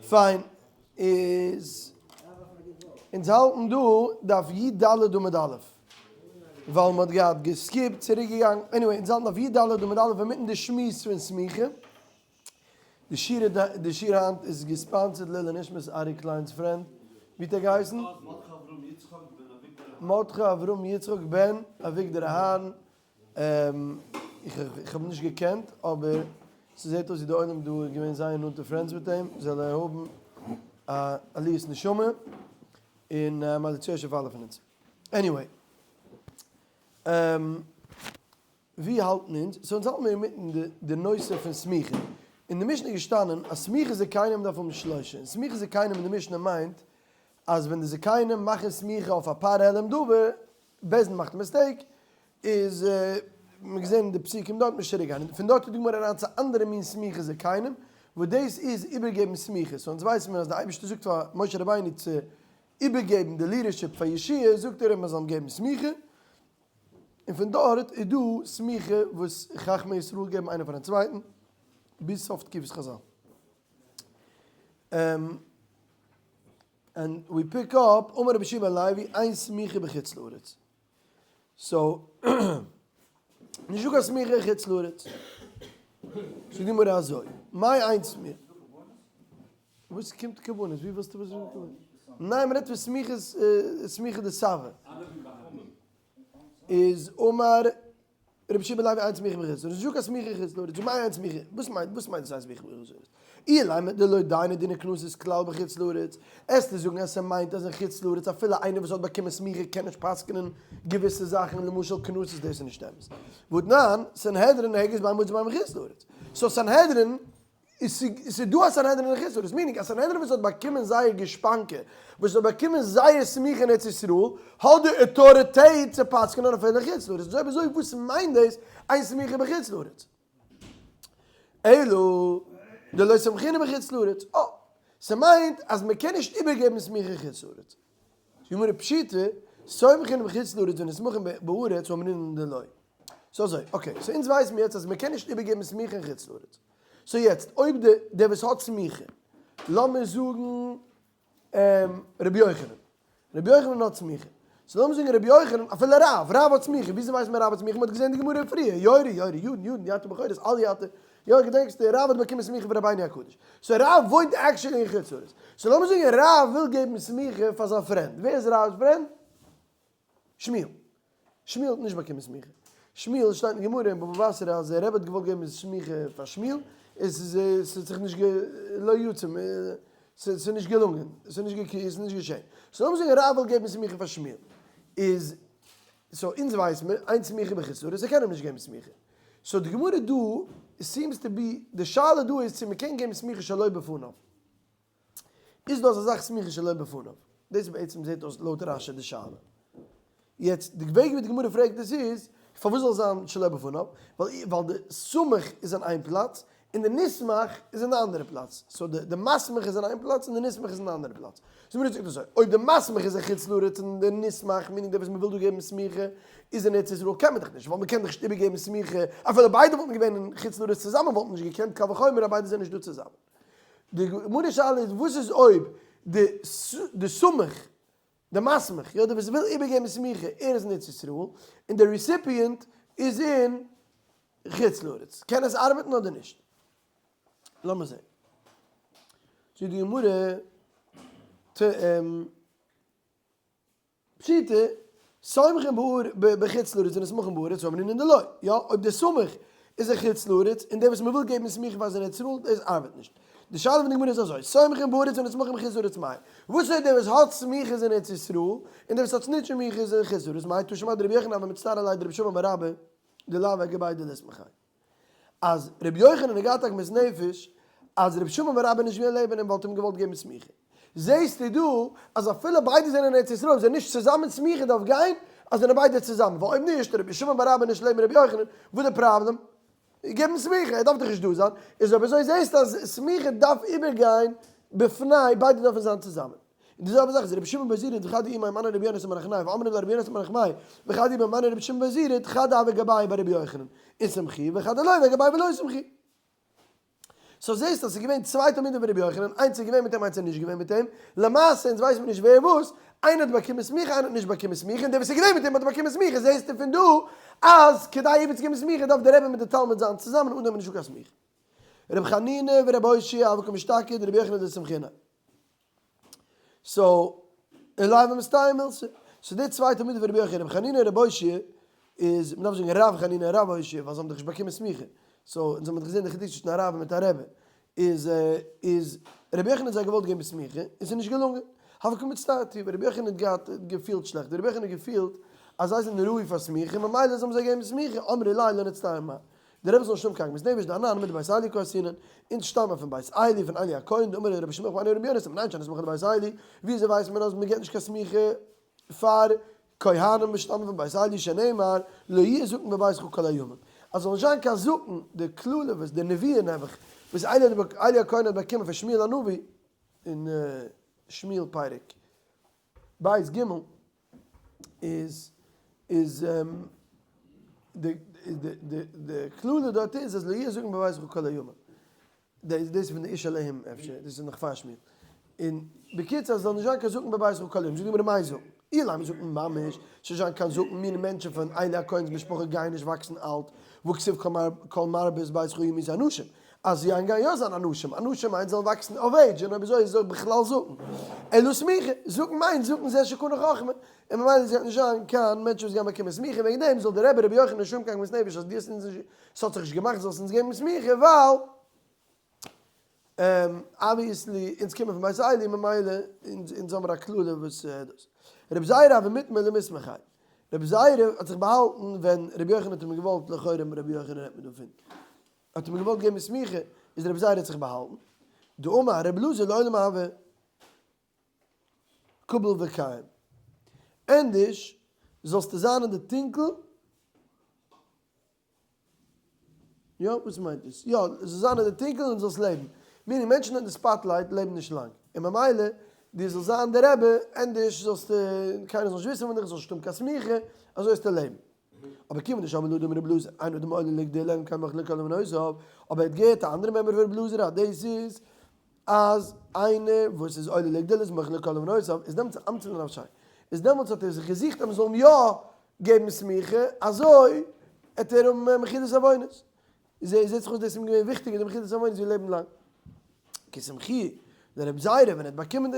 פיין, איז אונז האלטן דא דף י ד עמוד א', ווייל מ'האט געהאט געסקיפט, צוריק געגאנגען, anyway אונז האלטן דף י ד עמוד א' אינמיטן די שמועס פון סמיכה, די שיעור די שיעור היינט איז געספאנסערד לעילוי נשמת ארי קליינ'ס friend, ווי האט ער געהייסן? מרדכי אברהם יצחק בן אביגדור אהרן, איך האב נישט געקענט אבער ס'זעט אויס ווי די עולם דא איז געווען זייער נאנטע friends מיט אים, זאל ער האבן א עליית נשמה און מליץ יושר פאר אלע פון אונז. Anyway. ווי האלטן אונז? So אונז האלטן מיר אינמיטן די נושא פון סמיכה. אין די משנה איז געשטאנען אז סמיכת זקנים דארף האבן שלושה, און סמיכת זקנים אין די משנה מיינט אז ווען די זקנים מאכן סמיכה אויף א פר העלם דבר, בית דין מאכט א mistake, איז מען געזען אין די פסוקים דארט נישט צוריק גיין, און פון דארט איז די גמרא אריין צו אנדערע מין סמיכת זקנים, וואס דאס איז איבערגעבן סמיכות, so אונז ווייסן מיר אז די אייבערשטער זאגט פאר משה רבינו צו איבערגעבן די leadership פאר יהושע, זאגט ער אים מען זאל אים געבן סמיכה, און פון דארט איז דא סמיכה וואס חכמי ישראל געבן איינער פארן צווייטן ביז סוף תקופת חזל. And we pick up, אמר רבי יהושע בן לוי, אין סמיכה בחוץ לארץ. So, נישט דא קיין סמיכה אין חוץ לארץ. זאגט די גמרא אזוי, מאי אין סמיכה? וואס קומט קרבנות? ווי ווילסטו וואס קומט קרבנות? ניין, מ'רעדט פון סמיכות, סמיכה דסבא. איז אמר רבי יהושע בן לוי אין סמיכה בחוץ לארץ, נישטא קיין סמיכה אין חוץ לארץ, מאי אין סמיכה, וואס מיינט וואס מיינט דאס אין סמיכה בחוץ לארץ? אילימא דלא דייני דיני קנסות כלל בחוץ לארץ, עסטו זאגן אז ס'מיינט אז אין חוץ לארץ אפילו איינער וואס האט באקומען סמיכה קען נישט פסק'נען געוויסע זאכן למשל קנסות דאס איז נישט אמת. והתנן, סנהדרין נוהגת בין בארץ ובין בחוץ לארץ. So סנהדרין איז ס'איז דא א סנהדרין אין חוץ לארץ, meaning א סנהדרין וואס האט באקומען זייער גושפנקא, וואס האט באקומען זייער סמיכה אין ארץ ישראל, האט די אויטאריטעט צו פסק'נען אפילו אין חוץ לארץ, אזוי אויב אזוי וואס מיינט דאס אין סמיכה בחוץ לארץ? אלא דלא סמכינן בחוץ לארץ, אה, ס'מיינט אז מ'קען נישט איבערגעבן סמיכה אין חוץ לארץ. גמרא פשיטא, סומכין בחוץ לארץ ונסמכין בארץ אמרינן דלא. So אזוי, okay, so אונז ווייסן מיר יעצט אז מ'קען נישט איבערגעבן סמיכה אין חוץ לארץ. So יעצט, אויב די דער וואס האט סמיכה, לאמיר זאגן רבי יוחנן, רבי יוחנן האט סמיכה, so לאמיר זאגן רבי יוחנן, אפילו רב, רב האט סמיכה, וויאזוי ווייסט מען רב האט סמיכה? מ'האט געזען די גמרא פריער, יורי, יורי, יודן, יודן, יתר בכורות, אל יתר, יא געדענקסט, רב האט באקומען סמיכה פון רבינו הקדוש. So רב וואוינט actually אין חוץ לארץ. So לאמיר זאגן רב וויל געבן סמיכה פאר זיין friend, ווער איז רב'ס friend? שמואל. שמואל האט נישט באקומען סמיכה. שמואל, שטייט אין גמרא אין בבא בתרא אז דער רבי האט געוואלט געבן סמיכה פאר שמואל, עס איז עס האט זיך נישט גע לא יצא ס'איז נישט געלונגען, ס'איז נישט געקי ס'איז נישט געשען. So לאמיר זאגן רב וויל געבן סמיכה פאר שמואל, איז so אונז ווייס מיר, אין סמיכה בחוץ לארץ, ער קען אים נישט געבן סמיכה. So די גמרא דא seems to be, די שאלה דא איז צו מ'קען געבן סמיכה שלא בפניו. איז דא אזא זאך סמיכה שלא בפניו? דאס איז בעצם זעט אויס לויט רשי די שאלה. יעצט די וועג ווי די גמרא פרעגט עס איז, פארוואס זאל זיין שלא בפניו? ווייל די סמוך איז אין איין פלאץ, און די נסמך איז אין די אנדערע פלאץ. So די מסמך איז אין איין פלאץ און די נסמך איז אין די אנדערע פלאץ. So מיר זאגט אזוי, אויב די מסמך איז אין חוץ לארץ און די נסמך, meaning דער וואס מען וויל דא געבן סמיכה, איז אין ארץ ישראל, קען מען דאך נישט, ווייל מען קען דאך נישט איבערגעבן סמיכה, אפילו ביידע וואלטן געווען אין חוץ לארץ צוזאמען וואלט מען נישט געקענט, קל וחומר אז ביידע זענען נישט דא צוזאמען. די גמרא שאלה איז וואס איז אויב די די סמוך, די מסמיך, יא דער וואס וויל איבערגעבן סמיכה, ער איז אין ארץ ישראל, און דער recipient איז אין חוץ לארץ, קען עס ארבעטן אדער נישט? לאמיר זען. זאגט די גמרא, ת ם. פשיטא, סומכין באר בחוץ לארץ ונסמכין בארץ ואמרינן דלא, יא, אויב דער סמוך איז אין חוץ לארץ און דער וואס מען וויל געבן סמיכה פאר איז אין ארץ ישראל, דאס ארבעט נישט. די שאלה פון די גמרא איז אזוי, סומכין בארץ ונסמכין בחוץ לארץ מאי? וואס אויב דער וואס האט סמיכה איז אין ארץ ישראל און דער וואס האט נישט סמיכה איז אין חוץ לארץ מאי? תא שמע דרבי יוחנן הוה מצטער עליה דרבי שמעון בר אבא דלאו גביה דלסמכיה. אז רבי יוחנן האט געהאט עגמת נפש אז רבי שמעון בר אבא איז נישט געווען לעבן אים וואלט אים געוואלט געבן סמיכה. זעהסטו דא אז אפילו ביידע זענען אין ארץ ישראל אויב זענען נישט צוזאמען סמיכה דארף גיין אז זענען ביידע צוזאמען ווייל אויב נישט רבי שמעון בר אבא נישט לעבן רבי יוחנן וואס די פראבלעם? געבן סמיכה ער דארף דאך נישט דא זיין איז אויב אזוי זעהסטו אז סמיכה דארף איבערגיין בפני ביידע דארפן זיין צוזאמען. און די זעלבע זאך איז רבי שמעון בן זירא דחד אימיה מני רבי יונתן בר נחמיה ואמרי לה רבי יונתן בר נחמיה וחד אימיה מני רבי שמעון בן זירא דחד הוה גבאי ביי רבי יוחנן און סמכי וחד לא הוה גבאי ולא סמכי. so זעסטו אז ס'איז געווען צוויי תלמידים פון רבי יוחנן, איינס איז געווען מיט אים איינס איז נישט געווען מיט אים, למעשה אונז ווייסן מיר נישט ווער וואס, איינער האט באקומען סמיכה איינער האט נישט באקומען סמיכה, און דער וואס איז געווען מיט אים האט באקומען סמיכה, זעסטו פון דא אז כדי איבערצוגעבן סמיכה דארף דער רבי מיט די תלמיד זיין צוזאמען אן דעם איז נישטא קיין סמיכה. רבי חנינא ורבי אושעיא הוו קא משתכחי דרבי יוחנן דסמכינהו. so, אלא הוה מסתייעא מילתא. so די צוויי תלמידים פון רבי יוחנן, רבי חנינא און רבי אושעיא, איז, מ'דארף זאגן רב חנינא און רב אושעיא, ווייל זיי האבן דאך נישט באקומען סמיכה. so, אונז האבן דאך געזען די חידוש צווישן א רב מיט א רבי. איז, איז רבי יוחנן האט זיי געוואלט געבן סמיכה, און ס'איז נישט געלונגען. הוה קא מצטער טובא, רבי יוחנן האט געהאט, געפילט שלעכט, רבי יוחנן האט געפילט אז זיי זענען ראוי פאר סמיכה, ממילא זאל מען זיי געבן סמיכה, אמרי ליה לא נצטער מר. די רבי זאל נישט האבן קיין עגמת נפש, דאנן מדבית עלי קאתינן, אונז שטאמען פון בית עלי, פון עלי הכהן, דאמר רבי שמעון בן רבי יונתן, מנין שאין סמוכה לבית עלי, וויאזוי ווייסט מען אז מען געבט נישט קיין סמיכה פאר כהנים וואס שטאמען פון בית עלי, שנאמר לא יהיה זקן בביתך כל הימים, אז זאל נישט זיין קיין זקן, די קללה וואס די נביאה נעבעך וואס עלי הכהן האט באקומען פון שמואל הנביא אין שמואל פרק בית ג' איז איז די די די די קללה דארט איז אז לא יהיה זקן בביתך כל הימים. דאס איז פון די איש אלהים אפשר, דאס איז נאך פאר שמואל. און בקיצור אז עס זאל נישט זיין קיין זקן בביתך כל הימים. זאגט די גמרא מאי זקן? אילימא זקן ממש, ס'זאל נישט זיין קיין זקן, מינע מענטשן פון עלי הכהן'ס משפחה גייען נישט וואקסן אלט, והכתיב כל מרבית ביתך ימותו אנשים. אז זיי גייען יא זיין אנשים, אנשים מיינט זאלן וואקסן אויף עידזש, און אויב אזוי איז אויך בכלל זקן. אלא סמיכה, זקן מיינט זקן זה שקנה חכמה, און ממילא עס גייט נישט זיין קיין מענטשן וואס גייען באקומען סמיכה, וועגן דעם זאל דער רבי רבי יוחנן נישט האבן קיין עגמת נפש אז דו האסט אונז נישט, ס'האט זיך נישט געמאכט זאלסט אונז געבן סמיכה, ווייל obviously אונז קומען פון בית עלי ממילא אונז האמיר א קללה וואס דאס. רבי זירא הוה מטמא למיסמכיה, רבי זירא האט זיך באהאלטן ווען רבי יוחנן האט אים געוואלט לכאורה רבי יוחנן רעדט מען דא פון. האט אים געוואלט געבן סמיכה, איז רבי זירא האט זיך באהאלטן, דאמר רבי אלעזר לעולם הוה קביל וקיים, ענדערש זאלסטו זיין אין די טונקל, יא וואס מיינט דאס? יא זאלסט זיין אין די טונקל און זאלסט לעבן, meaning מענטשן אין די spotlight לעבן נישט לאנג, און ממילא דו זאלסט זיין די רבי, ענדערש זאלסטו קיינער זאל נישט וויסן פון דיך, זאלסט נישט האבן קיין סמיכה, אזוי וועסטו לעבן. אבער כיוון דשמע לה דאמר רבי אלעזר אין אדם עולה לגדולה אלא אם כן מוחלין לו כל עוונותיו, אבער ער האט געהערט א אנדערע מימרא פון רבי אלעזר אז דאס איז אז איינער וואס איז עולה לגדולה איז מוחל לכל עוונותיו, איז דעמאלטס אמצא לנפשיה, איז דעמאלטס האט ער זיך געזוכט אז מען זאל אים יא געבן סמיכה, אזוי העט ער האבן מחילת עוונות. זעט זיך אויס דאס איז אים געווען וויכטיגער די מחילת עוונות ווי לעבן לאנג. כי סמכוהו לרבי זירא ווען ער האט באקומען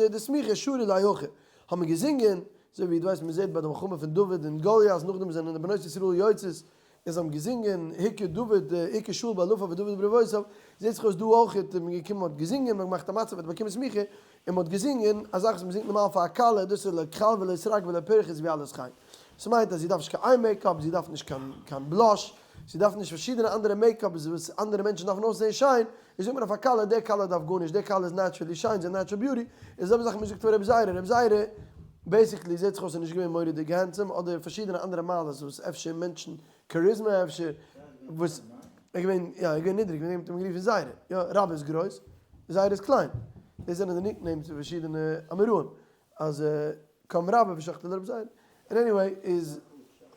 די סמיכה שרו ליה הכי האט מען געזינגען, אזוי ווי דו ווייסט מען זעט ביי די מלחמה פון דוד און גלית נאכדעם זענען די בנות ישראל יוצאות און זיי האבן געזינגען הכה דוד הכה שאול באלפיו ודוד ברבבותיו, זעט זיך אויס דא אויך איז מען געקומען מען האט געזינגען מען האט געמאכט א מצב מען האט באקומען סמיכה און מען האט געזינגען א זאך וואס מען זינגט נארמאל פאר א כלה דאס איז לא כחל ולא שרק ולא פרכס ויעלת חן. ס'מיינט אז זי דארף נישט קיין eye makeup, זי דארף נישט קיין קיין blush, זי דארף נישט פארשידענע אנדערע makeups וואס אנדערע מענטשן דארפן אויסזען שיין, איז זאגט מען אויף א כלה, די כלה דארף גארנישט, די כלה איז naturally שיין, זי האט natural beauty, איז די זעלבע זאך מ'זאגט פאר רבי זירא, רבי זירא basically זעט זיך אויס איז נישט געווען מורא'דיג handsome אדער פארשידענע אנדערע מעלות וואס אפשר מענטשן, charisma אפשר, וואס ער איז געווען, יא ער איז געווען נידריג וועגן דעם האט מען אים גערופן זירא, יא רבה איז גרויס, זירא איז קליין, דאס זענען די nicknames פון פארשידענע אמוראים, אז קם רבה ושחטיה לרבי זירא. און anyway איז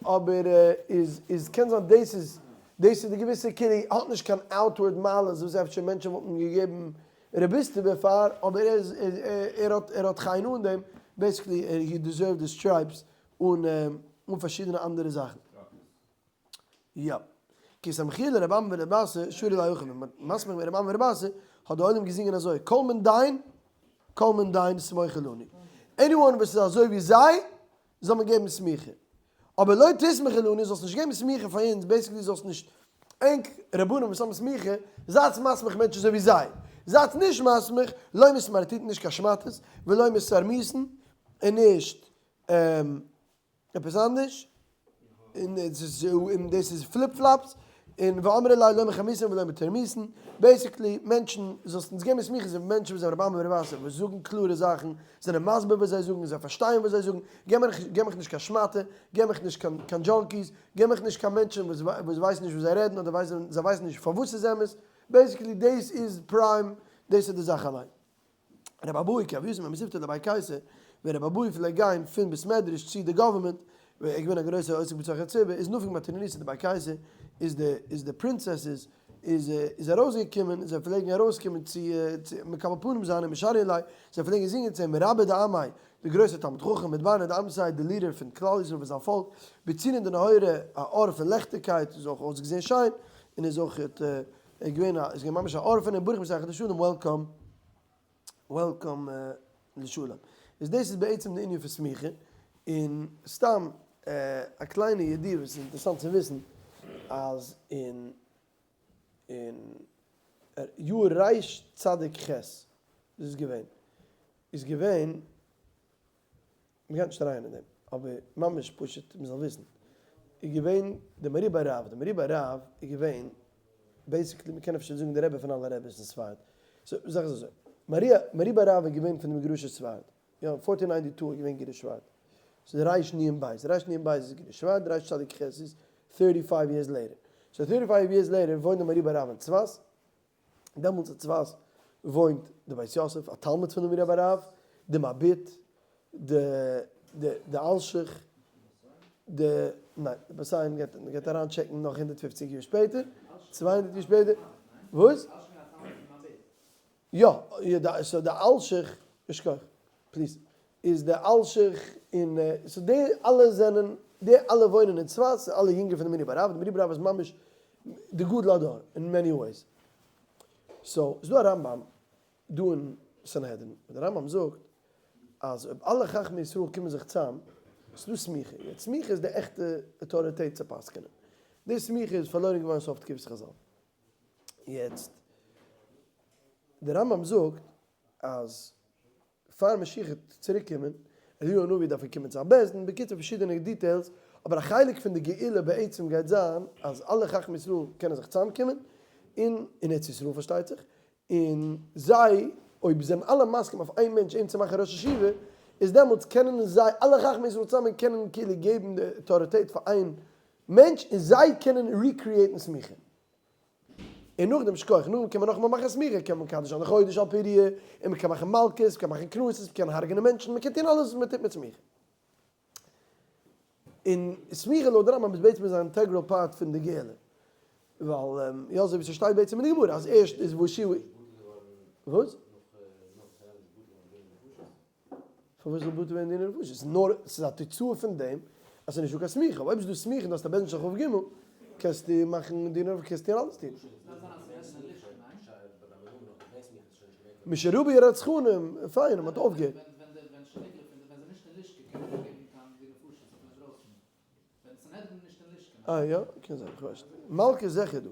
אבער איז איז קען זיין דאס איז דאס איז די געוויסע כאילו האט נישט קיין outward מעלות וואס אפשר מענטשען וואלטן געגעבן רביסטעווע פאר אבער ער איז ער האט ער האט חן אן דעם basically he deserved the stripes אן אן פארשידענע אנדערע זאכן. יא. כי סמכוהו לרבי אמי ורבי אסי שרו ליה הכי ווען מ'האט מסמיך געווען רבי אמי ורבי אסי האט די עולם געזינגען אזוי כל מן דין כל מן דין סמוכו לנו. anyone וואס איז אזוי ווי זיי זאל מען געבן סמיכה. אבער לא תסמכו לנו זאלסט נישט געבן סמיכה פאר אונז basically זאלסט נישט ענק רבנים וואס האבן סמיכה זייטס מסמיך מענטשן אזוי ווי זיי. זייטס נישט מסמיך לא מסמרטוטין נישט קיין שמאטעס ולא מסרמוסין און נישט עפעס אנדערש, און דאס איז flip flops, און ואמרי לה לא מחמיסין ולא מתרמיסין, basically מענטשן, זאלסט אונז געבן סמיכות פון מענטשן וואס זענען רבי אמי ורבי אסי, וואס זאגן קלארע זאכן, זענען מסביר וואס זיי זאגן, זיי פארשטייען וואס זיי זאגן, געב מיך נישט קיין שמאטע, געב מיך נישט קיין junkies, געב מיך נישט קיין מענטשן וואס ווייסן נישט וואס זיי רעדן אדער זיי ווייסן נישט פארוואס ס'איז אמת, basically דאס איז prime, דאס איז די זאך אליין. רבי אבהו כי הוה יתיב ממתיבתא לבי קיסר, ווען רבי אבהו פלעגט גיין פון בית מדרש צו די government, ווען ער איז געווען א גרויסער עוסק בצרכי ציבור, איז נפק מטרוניתא דבי קיסר, איז די איז די princesses איז איז ארויסגעקומען, זיי פלעגן ארויסקומען צו צו מקבל פנים זיין און משרי ליה, זיי פלעגן זינגען צו אים רבה דעמאי, די גרויסע תלמיד חכם, מדברנא דעמתיה, די leader פון כלל ישראל פון זיין פאלק, בצינא דנהורא, א אור פון לעכטיגקייט, איז אויך אויסגעזען שיין, און איז אויך געווען א איז געווען ממש א אור פון אים, ברוך מסייע לשלום, welcome welcome לשלום. איז דאס איז בעצם די ענין פון סמיכה, און סתם א קליינע ידיעה וואס איז אינטערעסאנט צו וויסן, אז אין אין יאר ריש צדיק ח' דאס איז געווען איז געווען, מ'גייט נישט אריין אין דעם, אבער ממש פשוט מ'זאל וויסן, איז געווען די מהר"י ביי רב, די מהר"י ביי רב איז געווען basically מ'קען אפשר זאגן די רבי פון אלע רבי'ס אין ספרד, so זאך איז אזוי, מהר"י ביי רב איז געווען פון די מגורשי ספרד, יא, אין fourteen ninety two איז געווען גירוש ספרד, ס'איז ריש נון בית, ריש נון בית איז גירוש ספרד, ריש צדיק ח' איז thirty five years later, so thirty five years later וואוינט די מהר"י ביי רב אין צפת, דעמאלטס אין צפת וואוינט די בית יוסף, א תלמיד פון די מהר"י ביי רב, די מבי"ט, די די די אלשיך, די ניין, די בת עין גייט גייט אריין טשעקן נאך 150 יאר שפעטער, 200 יאר שפעטער, וואס? יא, so די אלשיך, יישר כח, please, איז די אלשיך און so די אלע זענען, די אלע וואוינען אין צפת, אלע יונגער פון די מהר"י ביי רב, די מהר"י ביי רב איז ממש די גדול הדור אין many ways. so איז דא א רמב"ם דא אין סנהדרין, וואס די רמב"ם זאגט אז אויב אלע חכמי ישראל קומען זיך צאם, ס'איז דא סמיכה, יעצט סמיכה איז די עכטע אויטאריטעט צו פסק'נען, די סמיכה איז פארלוירן געווארן סוף תקופת חז"ל. יעצט, די רמב"ם זאגט אז פאר משיח וועט צוריק קומען, אליהו הנביא דארף קומען צו א בית דין, בקיצור פארשידענע details, אבער א חלק פון די גאולה בעצם גייט זיין אז אלע חכמי ישראל קענען זיך צוזאם קומען, און אין ארץ ישראל פארשטייט זיך, און זיי אויב זענען אלע מסכים אויף איין מענטש אים צו מאכן ראש ישיבה, איז דעמאלטס קענען זיי אלע חכמי ישראל צוזאמען קענען כאילו געבן די אויטאריטעט פאר איין מענטש און זיי קענען recreate ן סמיכה. און נאכדעם שכוח, נאכדעם קען מען נאכאמאל מאכן סמיכה, קען מען מקדש זיין די חודש על פי ראיה, און מען קען מאכן מלקות, מען קען מאכן קנסות, מען קען הרג'נען מענטשן, מען קען טון אלעס וואס מען טוט מיט סמיכה. און סמיכה לויט די רמב"ם איז בעצם איז א integral part פון די גאולה. ווייל יא אזוי ווי ס'שטייט בעצם אין די גמרא אז ערשט איז והושיעו וואס? פארוואס זאל בטל ווערן דיני נפשות? ס'איז נאר ס'איז א תוצאה פון דעם אז ס'איז נישטא קיין סמיכה, אבער אויב איז דא סמיכה און דו האסט א בית דין של כ"ג קענסטו מאכן דיני נפשות, קענסטו טון אלעס טון. משרבו הרצחנים, פיין, מ'האט אויפגעהערט. אה יא, קען זיין, כ'ווייס נישט. מלקות איז זיכער דא.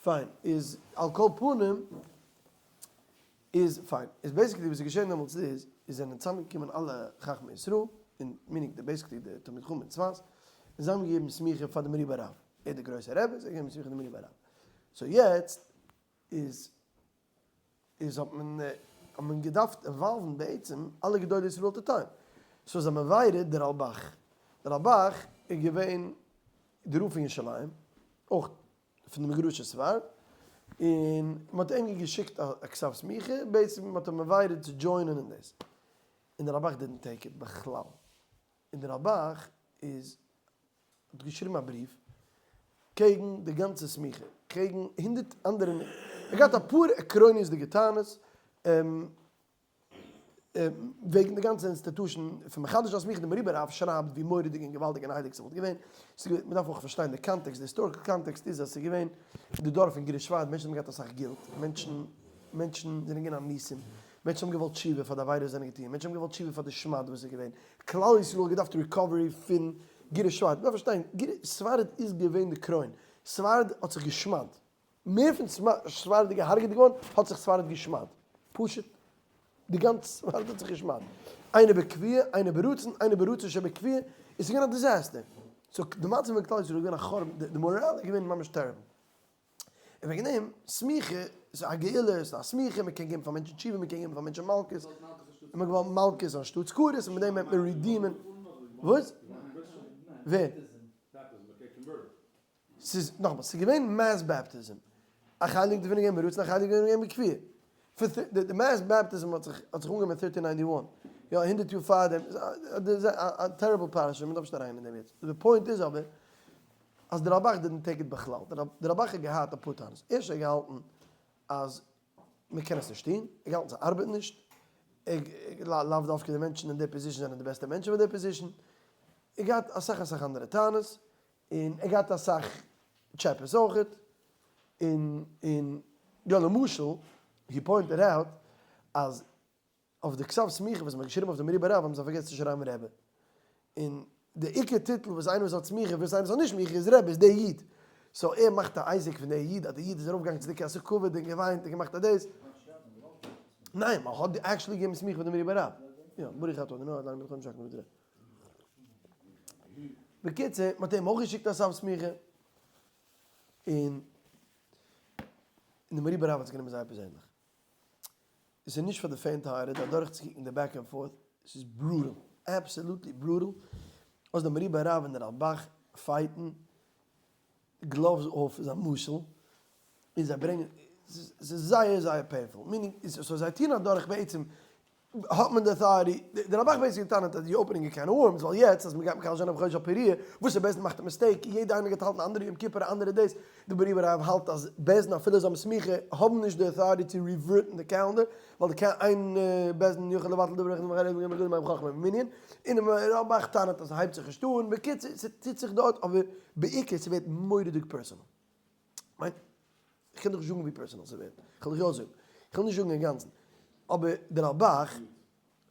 פיין, איז על כל פנים. איז פיין, איז basically וואס איז געשען דעמאלטס איז, איז זענען צוזאמגעקומען אלע חכמי ישראל, און meaning די basically די תלמידי חכמים אין צפת, און זיי האבן געגעבן סמיכה פאר די מהר"י ביי רב, ער איז דער גרויסער רבי, זיי האבן געגעבן סמיכה די מהר"י ביי רב. so יעצט איז איז האט מען האט מען געדארפט involve ן בעצם אלע גדולי ישראל at the time. so זיי מברר דער רלב"ח, דער רלב"ח איז געווען די רב פון ירושלים, אויך פון די מגורשי ספרד, און מען האט אים געשיקט א כתב סמיכה, בעצם מען האט אים invited צו join ען אין דאס, און דער רלב"ח didn't take it בכלל, און דער רלב"ח איז האט געשריבן א בריוו קעגן די גאנצע סמיכה, קעגן הונדערט אנדערע, ער האט געהאט אפאר עקרוניות'דיגע טענות, וועגן די גאנצע institution פון מחדש זיין סמיכה, די מהר"י ביי רב שרייבט ווי מורא'דיג און געוואלדיג און הייליג ס'וואלט געווען, מען דארף אויך פארשטיין די context, די historical context איז אז ס'איז געווען די דור פון גירוש ספרד, מענטשן האבן געהאט אסאך guilt, מענטשן מענטשן זענען געווען אנוסים, מענטשן האבן געוואלט תשובה פאר די עבירות וואס זענען געטון, מענטשן האבן געוואלט תשובה פאר די שמד וואס איז געווען, כלל ישראל האט געדארפט recovery פון גירוש ספרד, מען דארף פארשטיין, גירוש ספרד איז געווען די קרוין, ספרד האט זיך געשמד'ט, מער פון ספרד איז געהארגעט געווארן האט זיך ספרד געשמד'ט. פשוט די גאנצע ספרד האט זיך געשמד'ט. איינער בכפייה, איינער ברצון, איינער ברצון שבכפייה, עס איז געווען א disaster. so די מצב פון כלל ישראל איז געווען א חורבן, די מאראל איז געווען ממש terrible. און וועגן דעם, סמיכה איז א גאולה, עס איז א סמיכה, מען קען געבן פאר מענטשן תשובה, מען קען געבן פאר מענטשן מלקות, און מען האט געוואלט מלקות אנשטאטס כרת, און מיט דעם וועט מען redeem ען. וואס? ווער? ס'איז, נאכאמאל, ס'איז געווען mass baptism. א חלק דערפון איז געווען ברצון, א חלק איז געווען בכפייה. די mass baptism האט זיך האט זיך אנגעהויבן אין thirteen ninety one. יא, הונדערט יאר פארדעם. איז א terrible פרשה, מ'דארף נישט אריין אין דעם יעצט. די point איז אבער. אז דער רלב"ג didn't take it בכלל. דער רלב"ג האט געהאט אפאר טענות. ערשט ער האט געהאלטן אז מען קען עס נישט טון, ער האט געהאלטן ס'ארבעט נישט, לאו דווקא די מענטשן אין די position זענען די בעסטע מענטשן פאר די position. ער האט געהאט אסאך אסאך אנדערע טענות, און ער האט געהאט אסאך טשעפעס אויכעט, און און יא למשל, he pointed out אז אויף די כתב סמיכה וואס מ'האט געשריבן אויף די מהר"י ביי רב האבן זיי פארגעסן צו שרייבן רבי. און די עיקר טיטל וואס איינער וואס האט סמיכה וואס איינער וואס האט נישט סמיכה איז רבי איז דער איד. so ער מאכט א עסק פון דער איד אז דער איד איז ארויפגעגאנגען צו די כסא כבוד און געוויינט און געמאכט א דאס. ניין, מען האט actually געגעבן סמיכה פאר די מהר"י ביי רב. יא, ברוך אתה אדוני אלהינו מלך העולם שהכל נהיה בדברו. בקיצור, מען האט אים אויך געשיקט א כתב סמיכה. און די מהר"י ביי רב האט עס גענומען זייער פערזענליך. עס איז נישט פאר די faint hearted אדורכצוקוקן די back and forth, עס איז brutal, absolutely brutal, וואס די מהר"י ביי רב און די רלב"ג fight ן, gloves off איז א משל, און זיי ברענגען, עס איז זייער זייער painful, meaning, so זיי טוען אדורך בעצם האט מען די authority, די רלב"ג basically טענה'ט אז די opening a can of worms, ווייל יעצט אז מ'גייט מקבל זיין אויף חודש הפוריה, וואס איז בית דין מאכט א mistake, יעדע איינער גייט האלטן א אנדערע יום כיפור א אנדערע דאס, די מהר"י ביי רב האלט אז בית דין אפילו זיי האבן סמיכה האבן נישט די authority צו revert ן די calendar, ווייל די קען אין בית דין יכול לבטל דבר אחד מחייב גמ' גדולים מהם חכמה ממנין, און די רלב"ג טענה'ט אז ס'הייבט זיך נישט אן, בקיצור ס'טוט זיך דארט אבער בעיקר ס'ווערט מורא'דיג personal. כ'מיין, כ'קען דיך נישט זאגן ווי personal ס'ווערט, כ'וועל דיך יא זאגן, כ'וויל נישט זאגן אינגאנצן, אבער דער רלב"ג,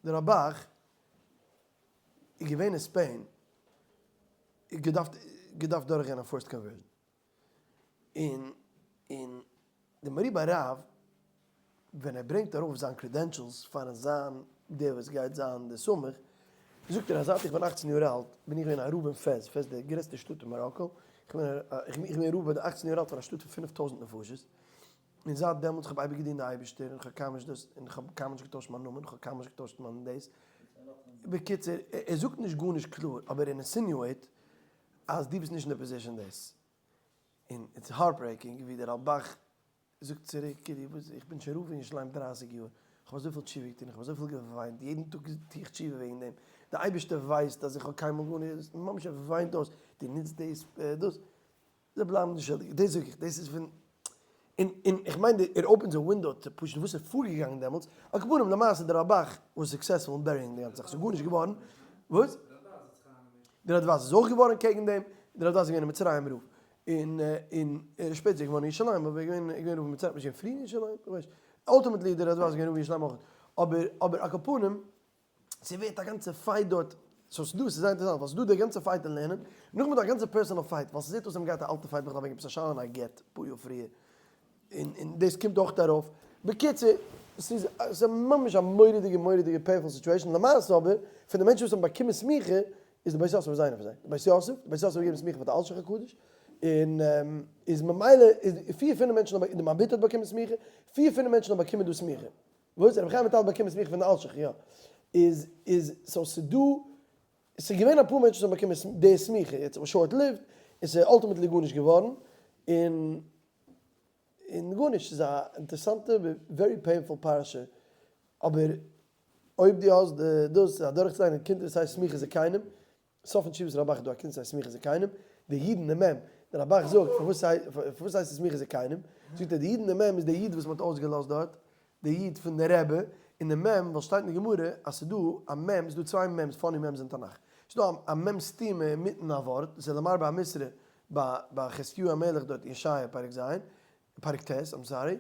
דער רלב"ג איז געווען אין Spain, געדארפט געדארפט דורכגיין א forced conversion, און און די מהר"י ביי רב ווען ער ברענגט ארויף זיין credentials פארן זיין דער וואס גייט זיין די סמך, זאגט ער אז זייט איך בין אכצן יאר אלט בין איך געווען א רב אין פעז, פעז די גרעסטע שטאט אין מאראקא, איך בין רב ביי די אכצן יאר אלט פון א שטאט פון 5000 נפשות, און זייט דעמאלטס איך האב אייביג געדינט די אייבערשטער און איך האב קיינמאל נישט דאס און איך האב קיינמאל נישט געטוישט מיין נאמען, איך האב קיינמאל נישט געטוישט מיין דאס. בקיצור, ער זאגט נישט גארנישט קלאר אבער ער insinuate אז דו ביסט נישט אין די position דאס. און it's heartbreaking ווי דער רלב"ג זאגט צוריק, כאילו וואס, איך בין שוין רב אין ירושלים דרייסיג יאר, איך האב אזויפיל תשובה געטון, איך האב אזויפיל געוויינט, יעדן טאג טו איך תשובה וועגן דעם, דער אייבערשטער ווייסט אז איך האב קיינמאל גארנישט, ממש ער וויינט אויס, דו נוצט דאס, דאס, זיי בלייבן נישט שולדיג, דאס זאג איך, דאס איז פון, און און איך מיין ער opens a window צו פשוט וואס איז פארגעגאנגען דעמאלטס, על כל פנים למעשה דער רלב"ג was successful אין bury ן די גאנצע זאך, ס'איז גארנישט געווארן, וואס? דער רדב"ז איז אויך געווארן קעגן דעם, דער רדב"ז איז געווען אין מצרים רב, און און שפעטער איז ער געווארן אין ירושלים, אבער ער איז געווען ער איז געווען רב אין מצרים, נישט געווען פריער אין ירושלים? איך ווייס נישט, ultimately דער רדב"ז איז געווען רב אין ירושלים אויך, אבער אבער על כל פנים, ס'ווערט א גאנצע fight דארט, so ס'דא, ס'איז זייער אינטערעסאנט, ווייל ס'דא די גאנצע fight אין לערנען, נאכדעם איז דא א גאנצע personal fight, ווייל ס'זעט אויס זיי האבן געהאט א אלטע fight בכלל וועגן עפעס א שאלה אין א גט אפאר יאר פריער, און און דאס קומט אויך ארויף. בקיצור, ס'איז ס'איז ממש א מורא'דיגע מורא'דיגע painful situation, למעשה אבער, פון די מענטשן וואס האבן באקומען סמיכה, איז די בית יוסף איז איינער פון זיי, די בית יוסף, די בית יוסף האט געגעבן סמיכה פאר די אלשיך הקדוש, און איז ממילא איז פיר פינף מענטשן האבן, די מבי"ט האט באקומען סמיכה, פיר פינף מענטשן האבן באקומען דא סמיכה. וואס? רבי חיים וויטאל האט באקומען סמיכה פון די אלשיך, יא. איז איז so ס'דא, ס'איז געווען אפאר מענטשן וואס האבן באקומען די סמיכה, יעצט איז short lived, און ס'איז ultimately גארנישט געווארן, און און גארנישט, ס'איז א אינטערעסאנטע very painful פרשה, אבער אויב דו האסט די דאס אדורכצוליינען קונטרס הייסט סמיכת זקנים, סוף פון תשובת רלב"ג איז דא א קונטרס הייסט סמיכת זקנים, די יו"ד און די מ"ם, די רלב"ג זאגט פארוואס פארוואס הייסט עס סמיכת זקנים, זאגט ער די יו"ד און די מ"ם איז די יו"ד וואס מ'האט אויסגעלאזט דארט, די יו"ד פון די רבי, און די מ"ם ווייל שטייט אין די גמרא אז ס'איז דא א מ"ם, ס'איז דא צוויי מ"ם'ס funny מ"ם'ס אין תנך, ס'איז דא א מ"ם סתומה אינמיטן א ווארט, דאס איז למרבה המשרה ביי ביי חזקיהו המלך דארט אין ישעיה פרק ז', פרק ט', I'm sorry,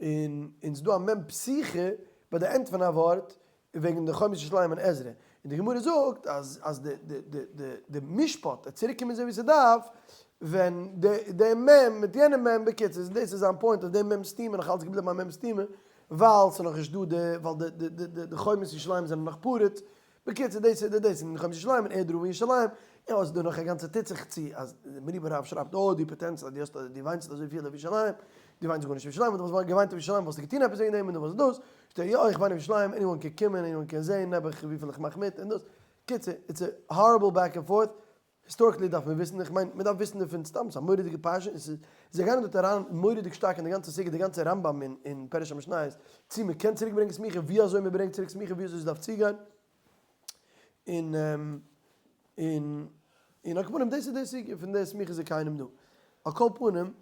און און ס'דא א מ' פתוחה ביי די end פון א ווארט וועגן די חומת ירושלים און עזרא, און די גמרא זאגט אז אז די די די די די משפט וועט צוריק קומען אזוי ווי ס'דארף ווען די די מ' מיט יענע מ', בקיצור דאס איז זיין point אז די מ' סתומה נאך אלץ געבליבן א מ' סתומה ווייל ס'נאך נישט דא די ווייל די די די די חומת ירושלים זענען נאך פרוץ, בקיצור דאס איז דאס אין חומת ירושלים און ער דרום ירושלים, און אויס דא נאך א גאנצע טוט זיך צו אז מהר"י ביי רב שרייבט אוי דו pretend סט אז דו האסט דו וויינסט אזויפיל אויף ירושלים, דו וויינסט גארנישט אויף ירושלים, ווען דו וואלסט געוויינט אויף ירושלים וואלסטו געטון עפעס וועגן דעם און דו וואלסט דאס, שטייט יא איך וויין אויף ירושלים anyone קען קומען anyone קען זעהן נעבעך וויפיל איך מאך מיט און דאס, קיצור it's a horrible back and forth, historically דארף מען וויסן, איך מיין מען דארף וויסן דערפון סתם, ס'איז א מורא'דיגע פרשה און ס'איז, זיי גייען דארט אריין מורא'דיג שטארק אין די גאנצע סוגיא, די גאנצע רמב"ם אין אין פירוש המשניות, צי מען קען צוריק ברענגען סמיכה, ווי אזוי מען ברענגט צוריק סמיכה, ווי אזוי ס'דארף צוגיין, און און. און על כל פנים דאס איז די סוגיא פון די סמיכות זקנים דא. על כל פנים,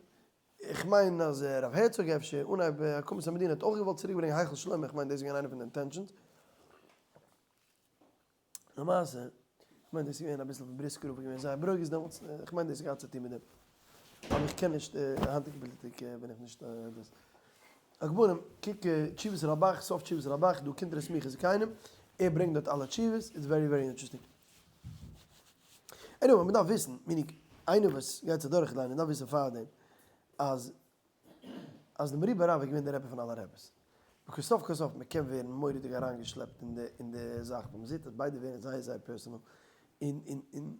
איך מיין אז הרב הערצאג אפשר אנהייב הקמת המדינה האט אויך געוואלט צוריק ברענגען היכל שלמה, איך מיין דאס איז געווען איינע פון די intentions. למעשה, איך מיין דאס איז געווען אביסל פון בריסקער רב איז געווען זייער ברוגז דעמאלטס, איך מיין דאס האט געהאט צו טון מיט דעם. אבער איך קען נישט די היינטיגע פאליטיק בין איך נישט דאס. על כל פנים, קוק תשובות רלב"ח, סוף תשובות רלב"ח, דא קונטרס סמיכות זקנים, ער ברענגט דארט אלע תשובות, it's very very interesting. Anyway, מען דארף וויסן, meaning, איינער וואס גייט זיך דורכליינען דארף וויסן פארדעם אז אז די מהר"י ביארא רב איז געווען די רבי פון אלע רביס. Because סוף כל סוף מען קען ווערן מורא'דיג אריינגעשלעפט אין די אין די זאך ווייל מען זעט אז ביידע ווערן זייער זייער personal און און און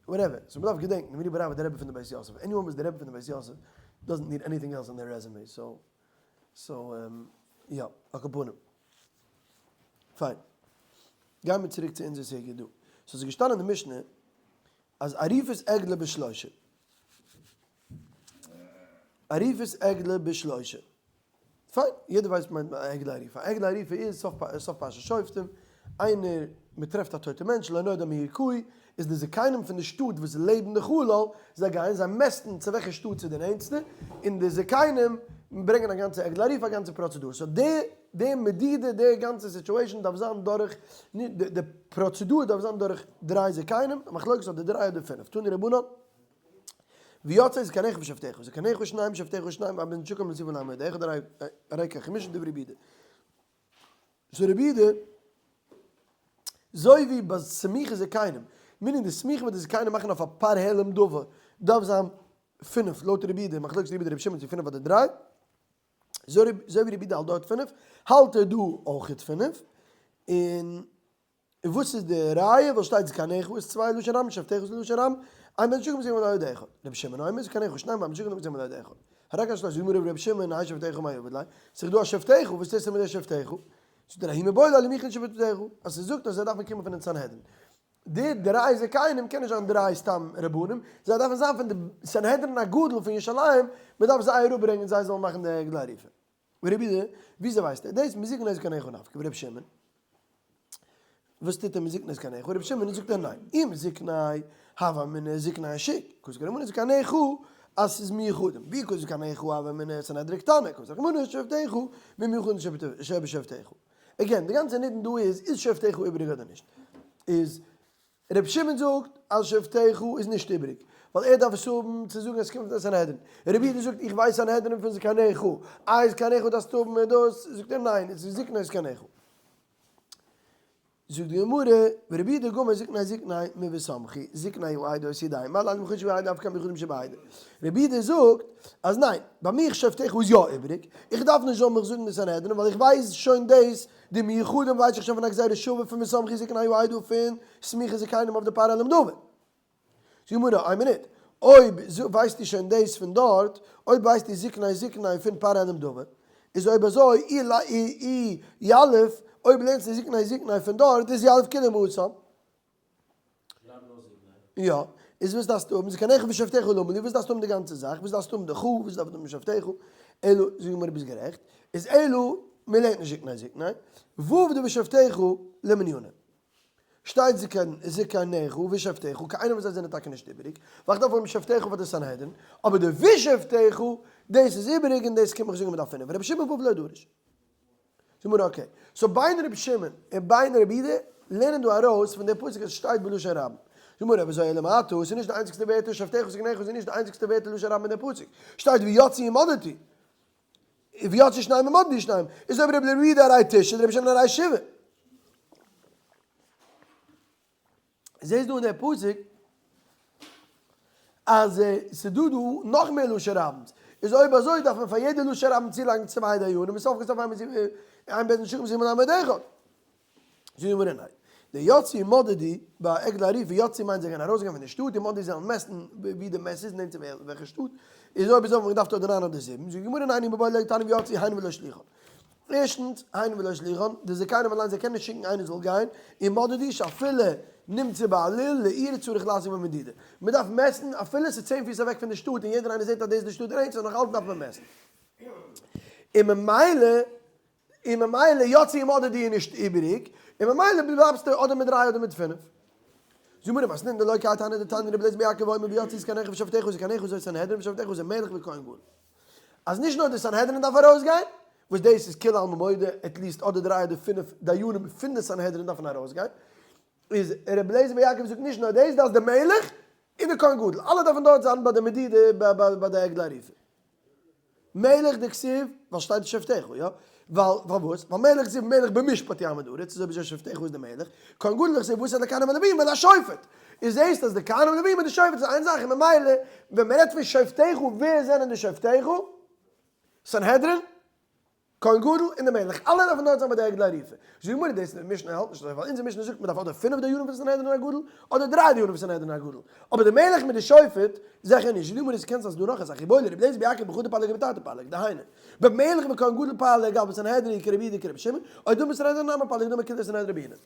whatever. So מען דארף געדענקן די מהר"י ביארא רב איז די רבי פון די בית יוסף. Anyone וואס איז די רבי פון די בית יוסף doesn't need anything else on their resume. So so יא, על כל פנים. פיין. גייען מיר צוריק צו אונזער סוגיא דא. So ס'איז געשטאנען אין די משנה אז עריפת עגלה בשלושה. עריפת עגלה בשלושה. פיין, יעדער ווייסט וואס מיינט א עגלה ערופה. א עגלה ערופה איז סוף סוף פרשת שופטים, איינער, מען טרעפט א טויטע מענטש, לא נודע מי הכהו, איז די זקנים פון די שטאט וואס לעבן די חלל, זיי גייען, זיי מעסטן צו וועלכע שטאט ס'איז די נענטסטע, און די זקנים ברענגען א גאנצע עגלה ערופה, א גאנצע פראצעדור. So די די מדידה, די גאנצע situation דארף זיין דורך, די פראצעדור דארף זיין דורך דריי זקנים, א מחלוקת אדער דריי אדער פינף. תנו רבנן. ויצאו זקניך ושופטיך, זקניך שניים ושופטיך שניים, ואין בית דין שקול להוסיפן לעמוד אחד הרי כחמשה דברי רבי יהודה. So רבי יהודה, זוי ווי ביי סמיכת זקנים, meaning די סמיכה וואס די זקנים מאכן אויף א פר העלם דבר, דארף זיין פינף, לויט רבי יהודה, מחלוקת רבי יהודה רבי שמעון צו פינף אדער דריי, זוי ווי רבי יהודה האלט דארט פינף, האלט ער דא אויכעט פינף, און און וואס איז די ראיה וואס שטייט זקניך איז צוויי לשון רבים שופטיך איז לשון רבים אין בית דין שקול להוסיפן על ידי אחד רבי שמעון אומר זקניך שניים ואין בית דין שקול להוסיפן על ידי אחד הרי כאן שלושה זאגט מיר רבי שמעון האי שופטיך מאי עביד ליה ס'איז דא א שופטיך וואס טוסטו מיט די שופטיך זאגט ער ההוא מיבעי ליה למיכלל שופטיך אז ס'זאגט אז זיי דארפן קומען פון די סנהדרין די דריי זקנים קען נישט זיין דריי סתם רבנים זיי דארפן זיין פון די סנהדרין הגדול פון ירושלים מ'דארף זיי אראפברענגען זיי זאלן מאכן די עגלה ערופה. ורבי יהודה, וויאזוי ווייסט ער דאס? מזקני זקניך נפקא, ורבי שמעון, וואס טוט ער מזקני זקניך? ורבי שמעון זאגט ער ניין, אם זקני הוה אמינא זקני השוק, קא סלקא דעתך זקניך אז ס'איז מיוחדים, ואי קא סלקא דעתך הוה אמינא סנהדרין קטנה, קא סלקא דעתך שופטיך ממיוחדים שבשופטיך. Again, די גאנצע נידון דא איז, איז שופטיך איבעריג אדער נישט? איז רבי שמעון זאגט אז שופטיך איז נישט איבריג, ווייל ער דארף עס האבן צו זאגן אז עס קומט פון די סנהדרין. רבי יהודה זאגט איך ווייס סנהדרין פון זקניך, איי זקניך דארפסטו האבן און דאס, זאגט ער ניין, עס איז זקני זקניך. זאגט די גמרא, ורבי יהודה גמר זקני זקני מי סמכי, זקני העדה עושי דיין, מה להלן מיוחדים שבעדה אף כאן מיוחדים שבעדה. רבי יהודה זאגט אז ניין, ביי מיך שופטיך איז יא איבריג, איך דארף נישט זאל מיך זאגן די סנהדרין ווייל איך ווייס שוין דאס די מיוחדים ווייס איך שוין פון א גזירה שוה פון וסמכו זקני העדה פון סמיכת זקנים אויף די פר העלם דבר. זאגט די גמרא, איין מינוט, אויב ווייסטו שוין דאס פון דארט, אויב ווייסטו זקני זקני פון פר העלם דבר, איז אויב אזוי אי יליף, אויב לערנסטו זקני זקני פון דארט איז יליף כולהו מהתם. יא, איז וואס דארפסטו האבן? זקניך ושופטיך למה לי, וואס דארפסטו האבן די גאנצע זאך? וואס דארפסטו האבן די כו, וואס דארף האבן שופטיך? אלא, זאגט די גמרא ביסט גערעכט, איז אלא, מען לערנט נישט זקני זקני, וו ד ושופטיך למניינא. שטייט זקניך ושופטיך, קיין איינער פון זיי זענען טאקע נישט איבעריג, ווייל איך דארף האבן שופטיך פאר די סנהדרין, אבער די ושופטיך, דאס איז איבעריג און דאס קומט מיך זאגן מיט א פינף, רבי שמעון וו לא דרש. זאג מיר okay, so בין רבי שמעון און בין רבי יהודה לערנען דא ארויס פון די פסוק אז עס שטייט בלשון רבים. זאג מיר אויב אזוי אלא מעתה, עס איז נישט די איינציגסטע ווערטער שופטיך וזקניך איז נישט די איינציגסטע ווערטער לשון רבים אין די פסוק. שטייט ויצאו ומדדו. ויצאו שניים ומדדו שניים. איז אויב רבי יהודה הרי תשעה רבי שמעון הרי שבעה. זעסט דא אין דער פסוק אז ס'דא דא נאך מער לשון רבים'ס, איז אויב אזוי דארף מען פאר יעדע לשון רבים צולייגן צוויי דיינים, און סוף כל סוף אין בית דין שקול להוסיף על עמוד אחד. זאגט די גמרא ניין. די יצאו ומדדו ביי עגלה ערופה, יצאו מיינט זיי גייען ארויסגיין פון די שטאט, און מדדו זיי וועלן מעסטן ווי די מעס איז נענט צו וועלכע שטאט, איז אויב אזוי וואלט מען געדארפט אדער ניין אדער זיבן, זאגט די גמרא ניין איבעיא להו דתניא ויצאו הן ולא שליחן. ערשטנס, הן ולא שליחן, די זקנים אליין זיי קענען נישט שיקן איינער זאל גיין, ומדדו שאפילו נמצא בעליל לעיר צריך לעסוק במדידה. מען דארף מעסטן אפילו עס איז צען פיס אוועק פון די שטאט און יעדער איינער זעט אז דאס איז די שטאט און נאך אלץ דארף מען מעסטן. און ממילא, און ממילא יצאו ומדדו איז נישט איבעריג, און ממילא בלייבסטו אדער מיט דריי אדער מיט פינף. זאג מיר מתניתין דלא כי האי תנא דתניא רבי אליעזר בן יעקב אומר ויצאו זקניך ושופטיך זקניך זאת סנהדרין ושופטיך זה מלך וכהן גדול. אז נישט נאר די סנהדרין דארף ארויסגיין, וואס דאס איז כולי עלמא מודה, at least אדער דריי אדער פינף דיינים פון די סנהדרין דארפן ארויסגיין, איז רבי אליעזר בן יעקב זאגט נישט נאר דאס, דאס די מלך און די כהן גדול, אלע דארפן דארט זיין ביי די מדידה ביי די עגלה ערופה. מלך דכתיב, ווייל שטייט שופטיך, יא? ווייל פארוואס? ווייל מלך דכתיב מלך במשפט יעמיד ארץ, אזוי ווי שופטיך איז די מלך, כהן גדול דכתיב ואתא לכהנים ולוויים ולשופט, איז זעהסט אז די כהנים ולוויים און די שופט איז איין זאך, און ממילא ווען מען רעדט פון שופטיך ווער זענען די שופטיך? סנהדרין? כהן גדול און די מלך, אלע דארפן דארט זיין ביי די עגלה ערופה. זאגט די גמרא דאס משנה האלט נישט אזוי, ווייל אונזער משנה זאגט מען דארף אדער פינף דיינים פון סנהדרין הגדול, אדער דריי דיינים פון סנהדרין הגדול, אבער די מלך מיט די שופט זיכער נישט. זאגט די גמרא ס'קען זיין ס'איז דא נאך א זאך, איבעיא להו רבי אליעזר בן יעקב בחדא פליג ובתרתי פליג, דהיינו, במלך וכהן גדול פליג אבל בסנהדרין כרבי יהודה כרבי שמעון, או דלמא בסנהדרין נמי פליג דאמר כולה סנהדרין בעינן.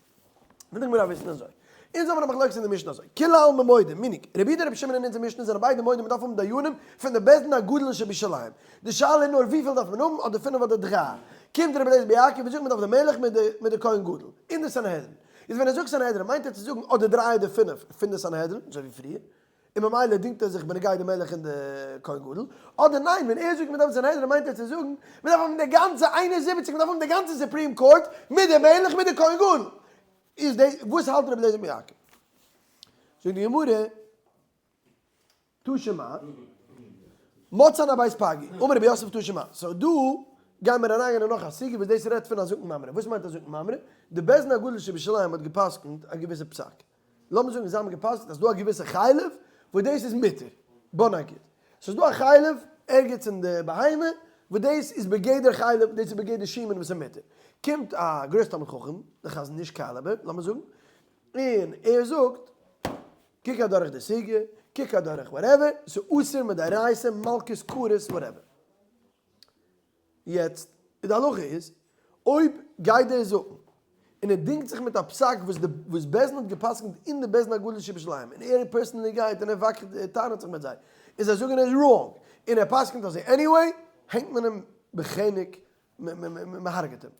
וויל די גמרא וויסן אזוי. אונז האבן א מחלוקת אין די משנה אזוי, כולי עלמא מודים, meaning, רבי יהודה רבי שמעון אין אונזער משנה זענען ביידע מודים מ'דארף האבן דיינים פון די בית דין הגדול שבירושלים. די שאלה איז נאר וויפיל דארף מען האבן, אדער פינף אדער דריי. קומט רבי אליעזר בן יעקב און זאגט מ'דארף די מלך מיט די מיט די כהן גדול, און די סנהדרין. איז ווען ער זאגט סנהדרין מיינט ער צו זאגן אדער דריי אדער פינף פון די סנהדרין, אזוי ווי פריער, און ממילא דינגט ער זיך בנוגע די מלך און די כהן גדול, אדער ניין ווען ער זאגט מ'דארף סנהדרין מיינט ער צו זאגן מ'דארף האבן די גאנצע 71 מ'דארף האבן די גאנצע Supreme Court מיט די מלך מיט די כהן גדול. איז די וואס האלט רבי אליעזר בן יעקב? זאגט די גמרא תא שמע מצאן אבית פאגי אמר רבי יוסף תא שמע so דא גייען מיר אריינגיין אין נאך א סוגיא וואס דאס רעדט פון א זקן ממרא וואס מיינט א זקן ממרא? די בית דין הגדול שבירושלים האט גע'פסק'נט א געוויסע פסק לאמיר זאגן זיי האבן גע'פסק'נט אז ס'דא א געוויסע חלב וואס דאס איז מותר בוא נגיד ס'איז דא א חלב ערגעץ אין די בהמה וואס דאס איז בגדר חלב, דאס איז בגדר שומן וואס איז מותר. קומט א גרויס תלמיד חכם, די חזון איש caliber, לאמיר זאגן, און ער זאגט, קוק אדורך די סוגיא, קוק אדורך whatever, ס'איז אסור מדאורייתא, מלקות, כרת, whatever. יעצט, די הלכה איז, אויב גייט דער זאגן, און ער דינגט זיך מיט א פסק וואס די וואס בית דין האט גע'פסק'נט אין די בית דין הגדול שבירושלים, און ער personally גייט און ער וואקט ער טענה'ט זיך מיט זיי, און זיי זאגן ער איז wrong, און ער פסק'נט אזוי anyway, הענגט מען אים בחנק, מ'הרג'עט אים.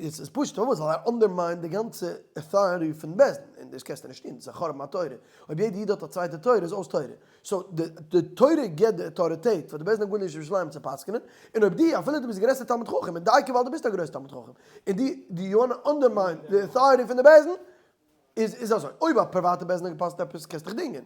איז עס פשוט פארוואס? ווייל ער undermine ט די גאנצע authority פון בית דין, און דאס קענסטו נישט טון, דאס איז א חורבן התורה, אויב יעדע איד האט א צווייטע תורה איז אויס תורה, so די תורה גיבט די אויטאריטעט פאר די בית דין הגדול ירושלים צו פסק'נען, און אויב דו, אפילו דו ביסט די גרעסטע תלמיד חכם, און דייקא ווייל דו ביסט א גרויסע תלמיד חכם, און דו דו you wanna undermine די authority פון די בית דין, איז איז אזוי, אויב א פריוואטע בית דין האט געפסק'נט עפעס קענסטו דיך דינגען,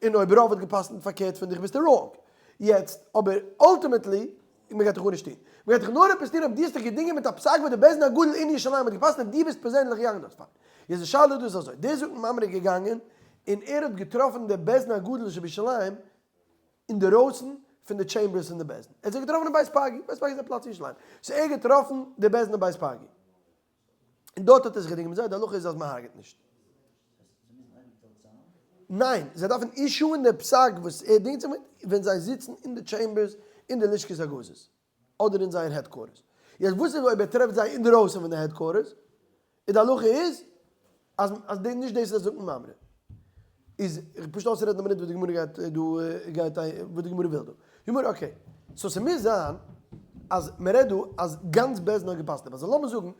און אויב רוב האט געפסק'נט פארקערט פון דיך ביסטו wrong. יעצט, אבער ultimately, מען גייט דיך גארנישט טון. מען גייט דיך נאר עפעס טון אויב דו האסט דיך געדינגען מיט א פסק וואס די בית דין הגדול אין ירושלים האט געפסק'נט און דו ביסט פערזענליך געגאנגען דארט פיין. יעצט די שאלה דא איז אזוי, דער זקן ממרא איז געגאנגען און ער האט געטראפן די בית דין הגדול שבירושלים אינדערויסן פון די chambers פון די בית דין. ער האט זיי געטראפן אין בית פאגי, בית פאגי איז א פלאץ אין ירושלים. so ער האט געטראפן די בית דין אין בית פאגי. און דארט האט ער זיך געדינגען מיט זיי, די הלכה איז אז מען הרג'עט נישט. ניין, זיי דארפן issue ען די פסק וואס ער דינגט זיך מיט, ווען זיי זיצן אין די chambers אין די לשכת הגזית, אדער אין זייער headquarters. יעצט וואס איז אויב ער טרעפט זיי אינדערויסן פון די headquarters? און די הלכה איז אז אז די נישט דאס איז א זקן ממרא. איז פשוט אויסצורעדן א מינוט וואס די גמרא גייט דא גייט וואס די גמרא וויל דא. די גמרא okay. so ס'מוז זיין אז מ'רעדט דא אז גאנץ בית דין האט געפסק'נט עפעס. לאמיר זאגן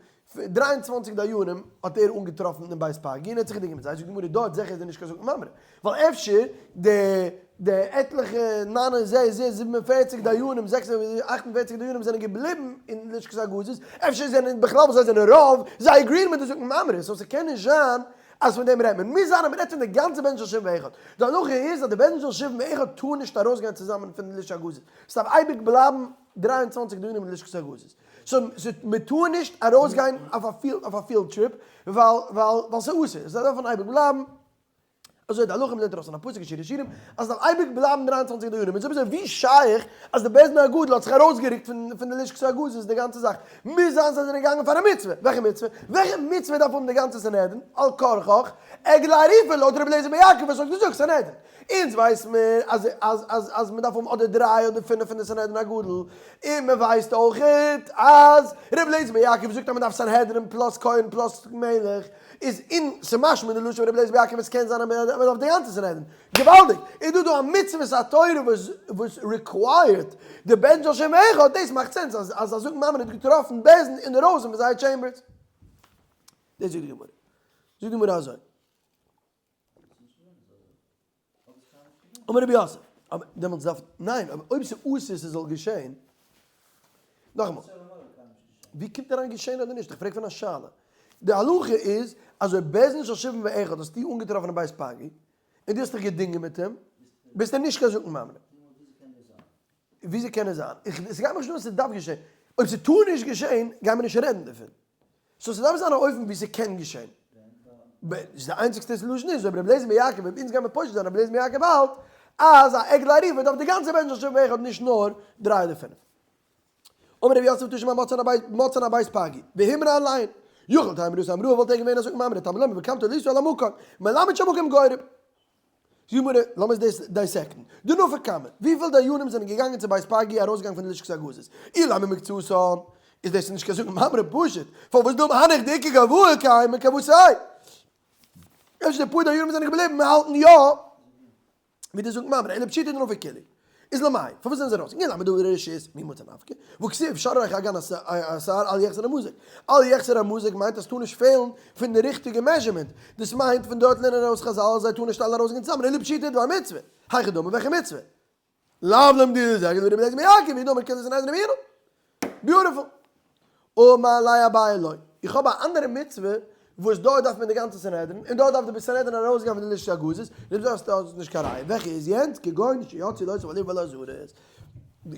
23 דיינים האט ער אנגעטראפן אין בית פאגי און ער האט זיך געדינגען מיט זיי. זאגט די גמרא דארט זיכער איז ער נישט קיין זקן ממרא. ווייל אפשר די די עטליכע ניין און זעקס זעקס 47 דיינים 6 48 דיינים זענען געבליבן אין לשכת הגזית, אפשר זענען בכלל וואס זיי זענען רוב, זיי agree ען מיט די זקן ממרא, so ס'קען נישט זיין אז פון דעם רעדט מען. מוז זיין אז מ'רעדט פון די גאנצע בית דין של שבעים ואחד. די הלכה איז אז די בית דין של שבעים ואחד טאר נישט ארויסגיין צוזאמען פון די לשכת הגזית. ס'דארף אייביג בלייבן 23 דיינים אין לשכת הגזית. so מ'טאר נישט ארויסגיין אויף א field trip ווייל ווייל ס'איז אסור. זיי דארפן אייביג בלייבן. אזוי די הלכה מ'לערנט ארויס פון א פסוק אין שיר השירים אז ס'דארף אייביג בלייבן 23 דיינים. און ס'איז ווי שייך אז די בית דין הגדול האט זיך ארויסגערוקט פון די לשכת הגזית די גאנצע זאך? מוז זיין זיי זענען געגאנגען פאר א מצוה. וועלכע מצוה? וועלכע מצוה דארף האבן די גאנצע סנהדרין? על כרחך עגלה ערופה לויט רבי אליעזר בן יעקב וואס האט געזאגט סנהדרין. אונז ווייס מיר אז אז אז אז מ'דארף האבן אדער דריי אדער פינף פון די סנהדרין הגדול. און מ'ווייסט אויכעט אז רבי אליעזר בן יעקב זאגט אז מ'דארף סנהדרין plus כהן plus מלך. איז אין ס'משמע די לשון רבי אליעזר בן יעקב עס קען זיין אז מ'דארף די גאנצע סנהדרין. געוואלדיג! איז דא דא א מצוות התורה וואס וואס require ט די בית דין של שבעים ואחד, דאס מאכט sense אז אז א זקן ממרא האט געטראפן בית דין אינדערויסן פון זייער chambers. דאס זאגט די גמרא. זאגט די גמרא אזוי. אמר רבי יוסף, אבער דעמאלטס דארף, ניין, אבער אויב ס'איז אסור ס'זאל געשען, נאכאמאל, ווי קומט אריין געשען אדער נישט? איך פרעג פון א שאלה. די הלכה איז אז אויב בית דין של שבעים ואחד האסטו אנגעטראפן אין בית פגי, און דו האסט דיך געדינגען מיט אים, ביסטו נישט קיין זקן ממרא. וויאזוי קען עס זיין? איך, ס'גייט מיך נישט אן אז ס'דארף געשען. אויב ס'טאר נישט געשען, גיימיר נישט רעדן דערפון. so ס'דארף זיין א אופן ווי ס'קען געשען. די איינציגסטע solution איז אויב רבי אליעזר בן יעקב, אויב אונז גיימיר פושט זיין רבי אליעזר בן יעקב האלט אז א עגלה ערופה דארף די גאנצע בית דין של שבעים ואחד נישט נאר דריי אדער פינף. אמר רבי יוסף תא שמע מצאן אבית פגי והמרה עליהן יכול תהא אמרתו אמראה וואלט ער געווען א זקן ממרא תלמוד לומר וקמת עלית אל המקום מלמד שהמקום גורם. זאגט גמרא, לאמיר דאס dissect ן. די נפק כמה, וויפיל דיינים זענען געגאנגען צו בית פגי ארויסגעגאנגען פון די לשכת הגזית? אילימא מקצתן, איז דאס נישט קיין זקן ממרא פשוט, פארוואס דא הנך דאיכא גבאי קיימי כוותיה? אפשר די פאר דיינים זענען געבליבן האלטן יא ווי די זקן ממרא, אלא פשיטא דנפק כולהו. איז למאי? פארוואס זענען זיי ארויס? אילימא דבר רשות, מי מצי נפקא? והכתיב שררך אגן השער אל יחסר המזג. אל יחסר המזג מיינט אז ס'טאר נישט פעלן פון די ריכטיגע measurement. דאס מיינט פון דארט לערנען ארויס חזל אז זיי טארן נישט אלע ארויסגיין צוזאמען אלא פשיטא דבר מצוה. היכי דמי וועלכע מצוה? לאו למדידת עגלה דרבי אליעזר בן יעקב היא דאמר כולי סנהדרין אמינא. Beautiful. אמר ליה אביי לא. איך האב א אנדערע מצוה וואס דארט דארף מען די גאנצע סנהדרין, און דארט דארף די סנהדרין ארויסגיין פון די לשכת הגזית, און דו זאגסט אז דאס איז נישט קיין ראיה, וועלכע איז יענץ, כגון שיצאו לאסוף על העיר ועל העזרות.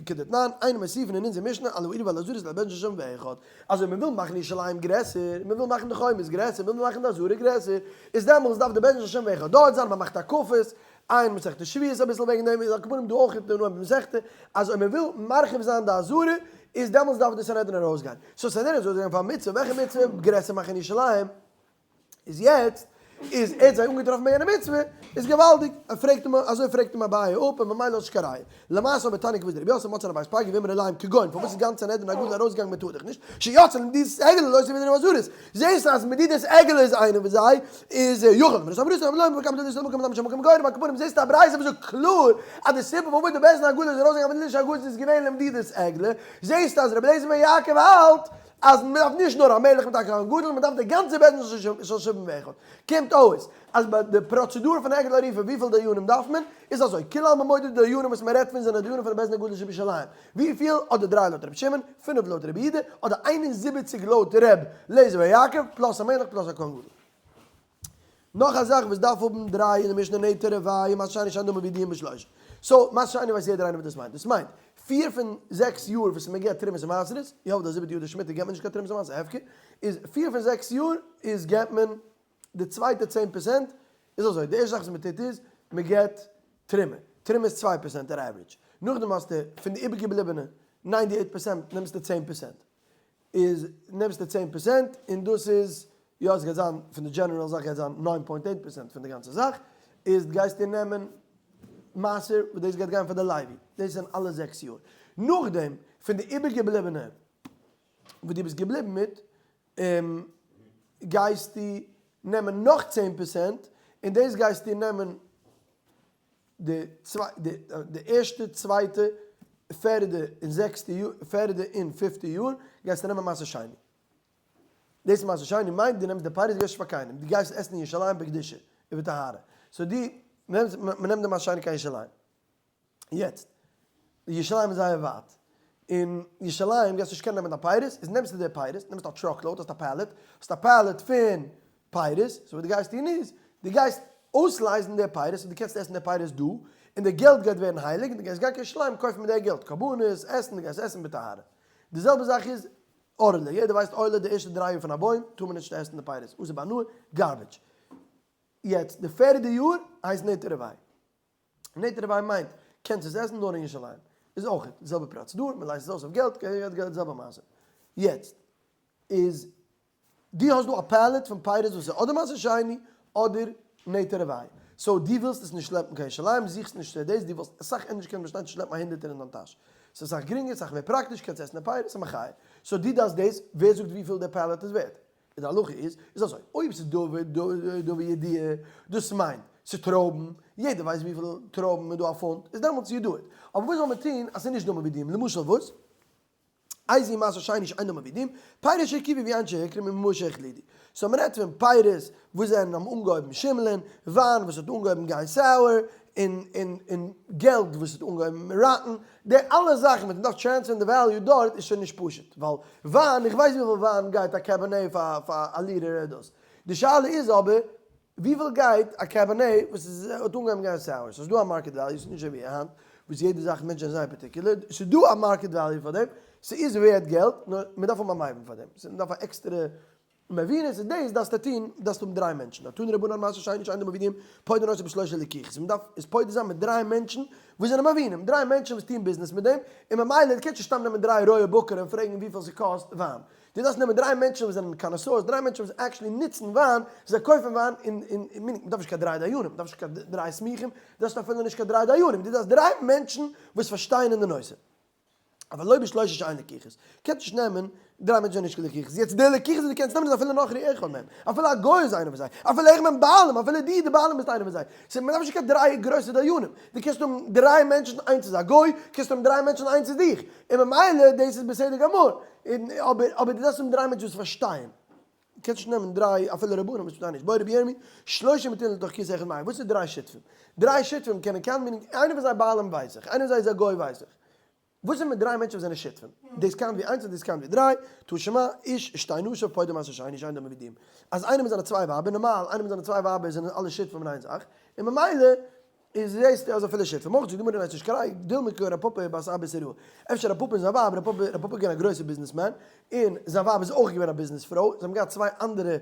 כדתנן, אין מוסיפין אין אונזער משנה על העיר ועל העזרות אלא בית דין של שבעים ואחד. אז אויב מען וויל מאכן ירושלים גרעסער, מען וויל מאכן די חומות גרעסער, מען וויל מאכן די עזרה גרעסער, איז דעמאלטס דארף די בית דין של שבעים ואחד דארט זיין, מען מאכט הקפות, עיין מסכת שביעית אביסל וועגן דעם, איז על כל פנים דא אויך אין אנהויב מסכתא, אז אויב מען וויל מרחיב זיין די עזרה, איז דעמאלטס דארף די סנהדרין ארויסגיין. so סנהדרין איז ארויסגעגאנגען פאר א מצוה, וועלכע מצוה? גרעסער מאכן ירושלים. איז יעצט איז ער האט זיי אנגעטראפן ביי יענע מצוה, איז געוואלדיג, ער פרעגט אים, אזוי פרעגט אים אביי אפ, און ממילא האט נישט קיין ראיה. למעשה אבער תניא כוותיה דרב יוסף מצאן אבית פגי והמרה עליהם כגון, פארוואס איז גאנץ סנהדרין הגדול ארויסגעגאנגען מען טאר דאך נישט, שיצאו למדידת עגלה לאוסף עירובי העזרות, זעהסט אז מדידת עגלה איז איינער פון זיי, איז יכול אמרת אמרת אבל לא מקום דלית למקום למה שהמקום גורם על כל פנים זעהסט א ברייתא וואס זאגט קלאר אז די סיבה פארוואס די בית דין הגדול איז ארויסגעגאנגען פון די לשכת הגזית איז געווען למדידת עגלה, זעהסט אז רבי אליעזר בן יעקב האלט אז מען דארף נישט נאר א מלך מיט א כהן גדול, מען דארף די גאנצע בית דין של שבעים ואחד. קומט אויס אז ביי די פראצעדור פון עגלה ערופה וויפיל דיינים דארף מען, איז אזוי, כולי עלמא מודה די דיינים וואס מען רעדט פון זענען דיינים פון די בית דין הגדול שבירושלים, וויפיל? אדער דריי לויט רבי שמעון, פינף לויט רבי יהודה, אדער 71 לויט ר' אליעזר בן יעקב, plus א מלך plus א כהן גדול. נאך א זאך וואס דארף האבן דריי אין די משנה נטע רבעי מעשר שני שאין דמיו ידועים בשלושה. so מעשר שני ווייסט יעדער איינער וואס דאס מיינט. דאס מיינט פיר פון זעקס יאר וואס מען געבט תרומות ומעשרות, איך האף די זיבעטע יאר די שמיטה געבט מען נישט קיין תרומות ומעשרות הפקר, איז פיר פון זעקס יאר איז געבט מען די צווייטע 10% איז אזוי די ערשטע זאך וואס מען טוט איז מען געבט תרומה, תרומה איז 2% דער average, נאכדעם האסטו פון די איבערגעבליבענע 98% נעמסטו 10%. איז נעמסטו 10% און דאס איז, יא עס גייט זיין פון די general זאך גייט זיין 9.8% פון די גאנצע זאך, איז גייסטו נעמען מעשר וואס דאס גייט גיין פאר די לוי, דאס זענען אלע זעקס יאר. נאכדעם פון די איבערגעבליבענע וואס דו ביסט געבליבן מיט, גייסטו נעמען נאך 10% און דאס גייסטו נעמען די די ערשטע, צווייטע, פערדע און זעקסטע יאר, פערדע און פיפטע יאר, גייסטו נעמען מעשר שני. דאס מעשר שני מיינט דו נעמסט די פירות גייסט נישט פאר קיינעם, דו גייסט עסן אין ירושלים בקדושה ובטהרה. so דו נעמסט, מען נעמט די מעשר שני קיין ירושלים. יעצט, ירושלים איז זייער ווייט. אין ירושלים גייסטו נישט קענען נעמען דיין פירות, איז נעמסטו די פירות, נעמסט א truck load, האסט א pallet, האסט א pallet פון פירות, so וואס דו גייסט טון איז, דו גייסט אויסלייזן די פירות, און דו קענסט עסן די פירות דא, און די געלט גייט ווערן הייליג, און דו גייסט גיין קיין ירושלים קויפן מיט די געלט קרבנות, עסן, דו גייסט עסן בטהרה. די זעלבע זאך איז ערלה, יעדער ווייסט ערלה די ערשטע דריי יאר פון א בוים טאר מען נישט עסן די פירות, אסור בהנאה, garbage. יעצט די פערדע יאר הייסט נטע רבעי. נטע רבעי מיינט קענסט עס עסן נאר אין ירושלים. איז אויך די זעלבע פראצעדור, מען לייזט עס אויס אויף געלט, די זעלבע מעשה. יעצט איז דו האסט דא א pallet פון פירות וואס איז אדער מעשר שני אדער נטע רבעי. so דו ווילסט עס נישט שלעפן קיין ירושלים, זוכסט נישט צו דאס, דו וואלסט אסאך ענדערש קענען באשטיין צו שלעפן א הונדערטער אין דיין טאש. ס'איז אסאך גרינגער, אסאך מער פראקטיש, קענסט עסן די פירות, ס'איז מחיה. so דו דארפסט דאס, ווער זאגט וויפיל די pallet איז ווערט? די הלכה איז, איז אזוי, אויב ס'איז דבר ידוע, דאס מיינט, ס'איז טרויבן, יעדער ווייסט וויפיל טרויבן איז דא א פונט, איז דעמאלטס you do it. אבער וואס זאל מען טון אז ס'איז נישט דבר ידוע? למשל וואס? איזהו מעשר שני שאין דמיו ידועים, פירות שהרקיבו ויין שהקרים וממאור שהחלידו. so מ'רעדט פון פירות וואס זענען האבן אנגעהויבן שימלען, וויין וואס האט אנגעהויבן גיין sour, און און און געלט וואס האט אנגעהויבן rotten, די אלע זאכן וואס מ'דארף transfer ן די value דארט איז שוין נישט פשוט, ווייל וויין, איך ווייס וויפיל וויין גייט א Cabernet פאר פאר א ליטער דאס, די שאלה איז אבער וויפיל גייט א Cabernet וואס איז האט אנגעהויבן גיין sour, סאיז דא א market value, ס'איז נישט אזוי ווי היינט וואס יעדע זאך מענטשן זענען זייער particular, ס'איז דא א market value פאר דעם, ס'איז ווערט געלט, נאר מ'דארף האבן א מבין פאר דעם, מ'דארף א עקסטערע מבין איז דאס דארפסטו טון, דארפסט האבן דריי מענטשן, א תנו רבנן מעשר שני שאין מבינים, פודין אותו בשלושה לקוחות, מ'דארף עס פודה זיין מיט דריי מענטשן וואס זענען מבינים, דריי מענטשן וואס טוען ביזנעס מיט דעם, און ממילא דו קענסט נישט סתם נעמען דריי רועי בקר און פרעגן וויפיל ס'קאסט וויין, דו דארפסט נעמען דריי מענטשן וואס זענען connoisseurs, דריי מענטשן וואס actually נוצן וויין, זיי קויפן וויין, און און meaning, מ'דארף נישט קיין דריי דיינים, מ'דארף נישט קיין דריי סמיכים, דו דארפסט אפילו נישט קיין דריי דיינים, דו דארפסט דריי מענטשן וואס פארשטייען אין די נושא. אבל לא בשלושה שאין לקוחות, קענסט נישט נעמען דריי מענטשן זענען נישט קיין לקוחות, יעצט די לקוחות וואס דו קענסט נעמען איז אפילו נכרי אחד מהם, אפילו א גוי איז איינער פון זיי, אפילו איך בין בעלים, אפילו דו די בעלים ביסט איינער פון זיי, סאו מ'דארף נישט קיין דריי גרויסע דיינים, דו קענסט האבן דריי מענטשן איינס איז א גוי, קענסט האבן דריי מענטשן איינס איז דיך, און ממילא דאס איז בסדר גמור, און אבער אבער דו דארפסט האבן דריי מענטשן וואס פארשטייען, קענסט נישט נעמען דריי אפילו רבנים וואס פארשטייען נישט, בעי רבי ירמי', שלושה מתים לתוך כיס אחד מים, וואס איז דריי שותפים? דריי שותפים קענען count meaning איינער פון זיי בעלים ווייס איך, איינער פון זיי איז א גוי ווייס איך, וואס איז מיט דריי מענטשן וואס זענען שותפים? דאס count ווי איינס און דאס count ווי דריי, תא שמע, איש, שתי נשיו, פודין מעשר שני, שאין דמים וידועים. אז איינער מיט זיינע צוויי ווייבער, נארמאל איינער מיט זיינע צוויי ווייבער זענען אלע שותפים אין איין זאך, און ממילא איז זעסטו אז אפילו שותפים אויך, זאגט די גמרא ניין ס'נישט קיין ראיה, דילמא כגון רב פפא ובת אבא איסרא, אפשר רב פפא און זיין ווייב, רב פפא רב פפא איז געווען א גרויסער ביזנעסמאן, און זיין ווייב איז אויך געווען א ביזנעס פרוי, זיי האבן געהאט צוויי אנדערע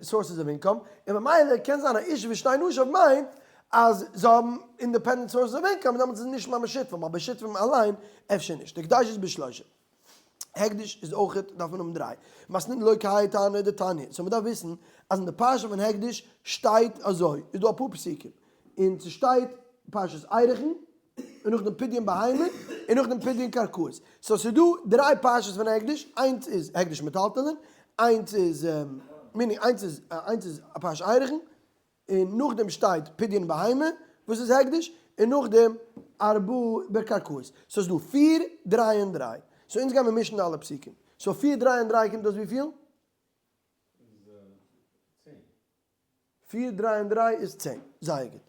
sources of income, און ממילא קען זיין א איש ושתי נשיו מיינט אז זיי האבן independent sources of income און דעמאלטס איז נישט ממש שותפים, אבער שותפים אליין אפשר נישט. הקדש איז בשלושה. הקדש איז אויכעט דארף מען האבן דריי. מתניתין לא כהאי תנא דתניא. so מ'דארף וויסן אז אין די פרשה פון הקדש שטייט אזוי, איז דא אפאר פסוקים, און ס'שטייט פרשת ערכין, און נאכדעם פדיון בהמה, און נאכדעם פדיון קרקעות. so ס'איז דא דריי פרשות פון הקדש, איינס איז הקדש מטלטלין, איינס איז meaning איינס איז איינס איז פרשת ערכין, און נאכדעם שטייט פדיון בהמה וואס איז הקדש, און נאכדעם ארבעה בקרקעות. so ס'איז דא פיר, דריי און דריי. so אונז גיימיר מישן די אלע פסוקים. so פיר, דריי און דריי קומט אויס וויפיל? איז צען. פיר דריי און דריי איז צען. זייער גוט.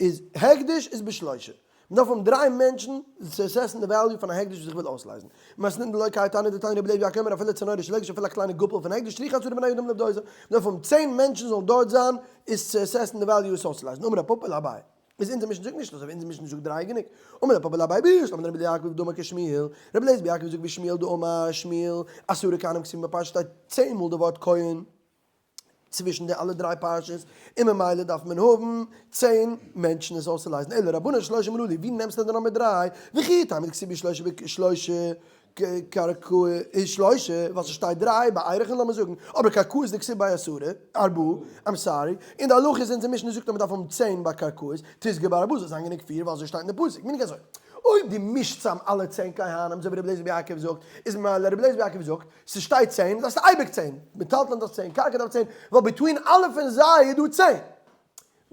איז הקדש איז בשלושה. מ'דארף האבן דריי מענטשן צו assess ן די value פון א הקדש וואס איך וויל אויסלייזן. מתניתין דלא כהאי תנא דתניא רבי לוי אומר אפילו צנורו של הקדש אפילו א קליינע גאפל פון הקדש צריכין עשרה בני אדם לפדותו. מ'דארף האבן צען מענטשן זאלן דארט זיין עס צו assess ן די value עס אויסצולייזן. אמר רב פפא לאביי. איז אונזער משנה זאגט נישט אזוי ווי אונזער משנה זאגט דריי גענוג. אמר רב פפא לאביי בשלמא דרבי יעקב דאמר כשמואל. רבי אליעזר בר יעקב זאגט ווי שמואל דאמר שמואל עשרה כהנים כתובים בפרשה שטייט צען מאל די ווארט כהן. צווישן די אלע דריי פרשות, און ממילא דארף מען האבן צען מענטשן עס אויסצולייזן, אלא רבנן שלושה מנא להו, ווי נעמסטו די נומער דריי? וכי תימא דכתיב שלושה שלושה קרקעות שלושה, ווייל ס'שטייט דריי ביי ערכין לאמיר זאגן, אבער קרקעות דכתיב ביה עשרה, ארבעה, I'm sorry, און די הלכה איז אונזער משנה זאגט אז מ'דארף האבן צען ביי קרקעות, תסגור בארבעה זאל זיין גענוג פיר ווייל אזוי שטייט אין די פסוק, מיין איך אזוי, אויב דו מישט צאם אלע צען כהנים אזוי ווי רבי אליעזר בר יעקב זאגט, איז ממילא רבי אליעזר בר יעקב זאגט, ס'שטייט צען, דארפסטו אייביג צען, מטלטלין דארף צען, קרקע דארף צען, ווייל between אלע פון זיי איז דא צען.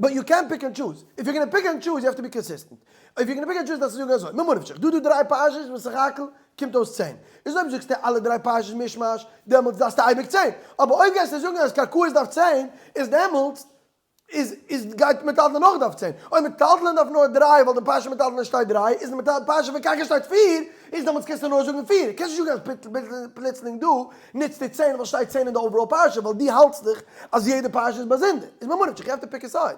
but you can't pick and choose. if you gonna pick and choose you have to be consistent. אויב you gonna pick and choose דארפסטו זאגן אזוי, ממה נפשך, דא דא דריי פרשות וואס סך הכל קומט אויס צען. איז אויב זאגסטו אלע דריי פרשות מישמאש, דעמאלטס דארפסטו אייביג צען. אבער אויב גייסטו זאגן אז קרקעות דארף צען, איז דעמאלטס איז איז גייט מטלטלין אויך דארף צען, אויב מטלטלין דארף נאר דריי ווייל די פרשה מטלטלין שטייט דריי, איז די פרשה פון קרקע שטייט פיר, איז דעמאלטס קענסטו נאר זאגן פיר, קענסט נישט זאגן אז פלוצלינג דא נוצט די צען ווייל שטייט צען אין די overall פרשה ווייל דו האלטסט דיך אז יעדע פרשה איז באזונדער, איז ממה נפשך, you have to pick a side.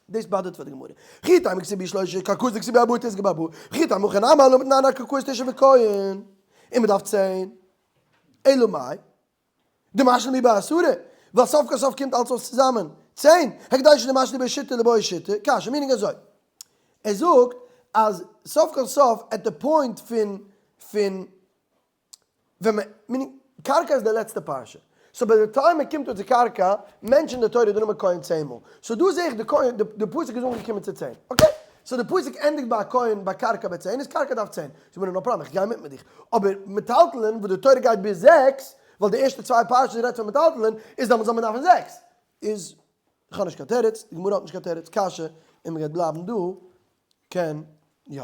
דאס באדערט פאר די גמרא. וכי תימא דכתיב בהו שלשה קרקעות דכתיב בהו ארבעה תסגי בארבעה, וכי תימא הכא נמי אלא מתנן קרקעות תשעה וכהן, און מ'דארף צען. אלא מאי? דמשלו להו בעשרה, ווייל סוף כל סוף קומט אלץ אויס צוזאמען צען, הקדש דמשלו ביה שיתא לבעי שיתא, קשיא, meaning אזוי, ער זאגט אז סוף כל סוף at the point פון פון ווען מען, meaning קרקע איז די לעצטע פרשה, so ביי די time מען קומט אן צו קרקע mention די תורה די נאמען כהן צען מאל, so דא זעה איך די כהן, די פסוק איז אנגעקומען צו צען, okay? so די פסוק ענדיגט ביי א כהן ביי קרקע ביי צען, איז קרקע דארף צען, זאגט מען no problem איך גיי מיט מיט דיך, אבער מטלטלין וואס די תורה גייט ביז זעקס, ווייל די ערשטע צוויי פרשות רעדט פון מטלטלין, איז דעמאלטס זאל מען דארפן זעקס. איז איך האב נישט קיין תירוץ, די גמרא האט נישט קיין תירוץ, קשיא, און מען גייט בלייבן דא, קען יא.